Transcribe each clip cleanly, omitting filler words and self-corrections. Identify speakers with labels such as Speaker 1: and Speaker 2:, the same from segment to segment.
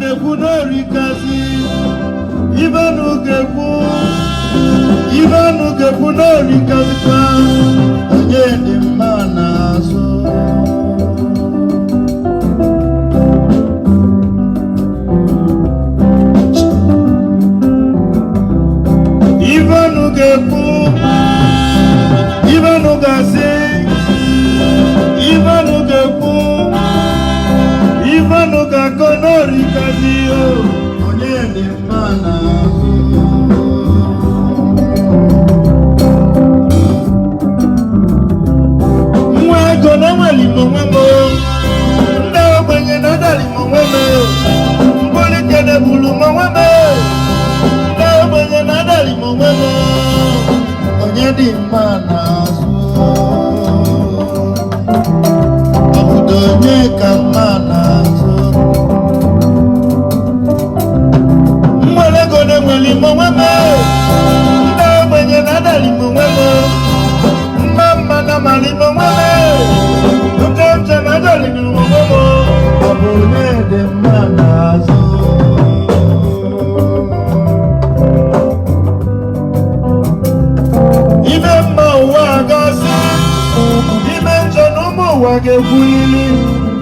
Speaker 1: na-ekwu n'orikazi, ibe unu ga-ekwu, ibe unu ga-ekwu n'orikazikwa, onye dị mma n'azụ. Ibe unu ga-ekwu, ibe unu ga-asị, ibe unu ga-ekwu, ibe unu ga-akọ n'orikazi o, onye dị mma n'azụ. Nwa ego na enweli m onwe m o, ndị ogbenye na adali m onwe m o, mbulite na-ebulu m onwe m o, ndị ogbenye na adali m onwe m o, onye dị mma n'azụ. Obodo onye ka mma n'azụ. Nwere ego na-enweli m onwe m o, ndị ogbenye na adali m onwe m o, mma mma na amali m onwe m o, nche nche na adali m onwe m o, ọ bụ onye dị mma n'azụ. Ime mma ụwa gasị, ime njọ na ụmụ ụwa ga-ekwulili.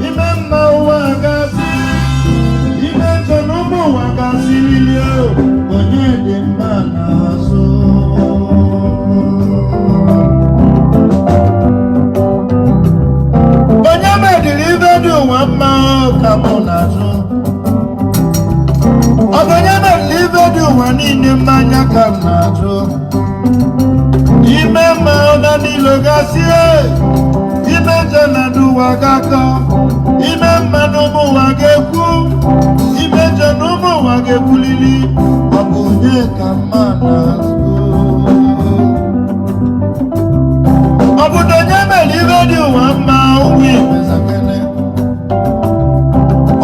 Speaker 1: Ime mma ụwa gasị, ime njọ na ụmụ ụwa gasịlili o, onye dị mma n'azụ. Onye mediri ibe dị ụwa mma ka mụ na-azụ. Ọ bụ onye mediri ibe dị ụwa niile mmanya ka m na-azụ. Ime mma ọna niile gasị e, ime njọ na ndị ụwa ga-akọ, ime mma na ụmụ ụwa ga-ekwu, ime njọ na ụmụ ụwa ga-ekwulili, ọ bụ onye ka mma na-azụ. Ọ bụ na onye mere ibe dị ụwa mma ụmụ igwe zakene.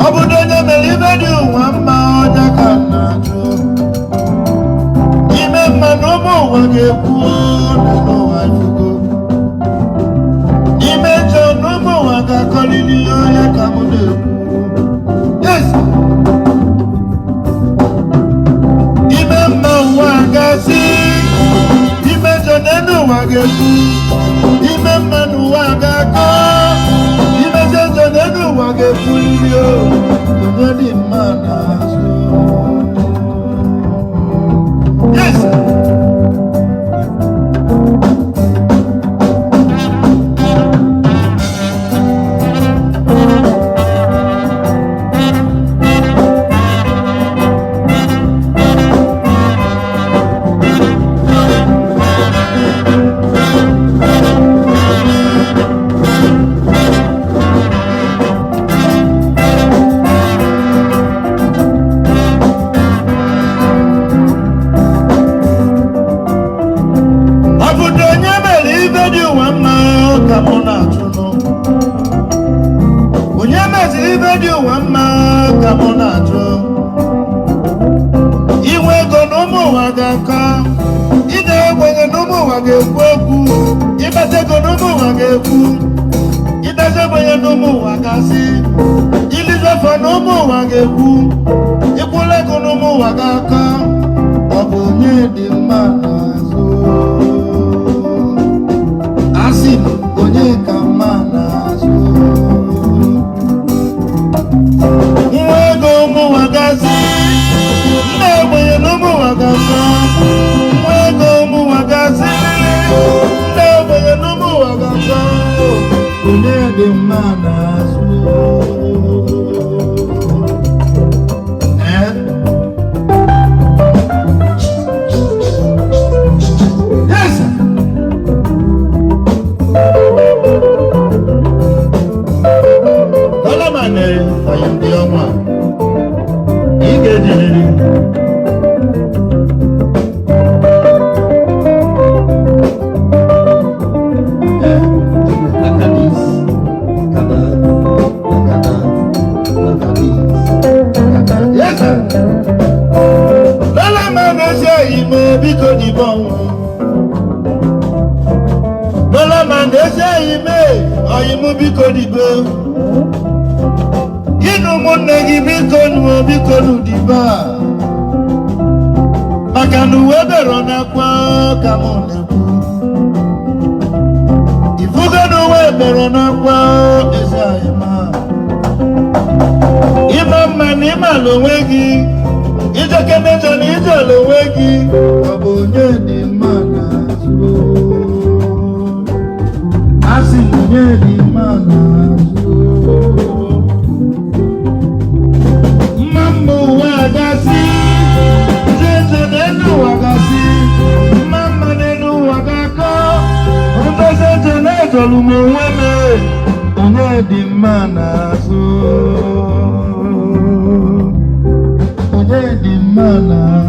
Speaker 1: Ọ bụ na onye mere ibe dị ụwa mma ọnya ka m na-ajụ. Ime mma na ụmụ ụwa ga-ekwu na n'ụwa jugo. Ime njọ na ụmụ ụwa ga-akọlili onye ka m na-ekwu. Yes! Ime mma ụwa gasị, ime njọ na elu ụwa ga-ekwu, ime mma na ụwa ga-akọ, ime njọ na elu ụwa ga-ekwuliri o, onye dị mma n'azụ. Yes! Ọ bụ na onye mere ibe dị ụwa mma ka mụ na-achụnụ. Onye meziri ibe dị ụwa mma ka mụ na-achụ. Inwe ego na ụmụ ụwa ga-akọ, ide ogbenye na ụmụ ụwa ga-ekwu okwu, ịkpata ego na ụmụ ụwa ga-ekwu, idezi ogbenye na ụmụ ụwa ga-asị, iliju afọ na ụmụ ụwa ga-ekwu, ịkwụla ego na ụmụ ụwa ga-akọ, ọ bụ onye dị mma n'azụ. Asị m onye ka mma n'azụ. Nwa ego ụmụ ụwa gasị, nna ogbenye na ụmụ ụwa ga-akọ. Nwa ego ụmụ ụwa gasị, nna ogbenye na ụmụ ụwa ga-akọ. Onye dị mma n'azụ. Eh? Yes! Dọ́là ní ọ̀yìnbí ọmọ a, ị ga-ejiriri.
Speaker 2: Look at this. Look at that. Look at that. Look at this. Look at that.
Speaker 1: Yes, sir. Dọ́là máa na-esi oyimo biko dìbò ọnwụ. Dọ́là máa na-esi oyimo oyimo biko dìbò. Gịnụ mụ Ụmụnne gị, biko nuo, biko nudibe a, maka na uwe bero na-akwa ka mụ na-ekwu. Ifugo na uwe bero na-akwa ezi anyị ma ịma mma na ịmala onwe gị, ijeke n'ịjọ na ijele onwe gị. Ọ bụ onye dị mma n'azụ? Asị m, onye dị mma n'azụ? Mma mma ụwa gasị, njenje n'elu ụwa gasị, mma mma n'elu ụwa ga-akọ ndozi nje na-ejolu m onwe m. Onye dị mma n'azụ? Onye dị mma n'azụ?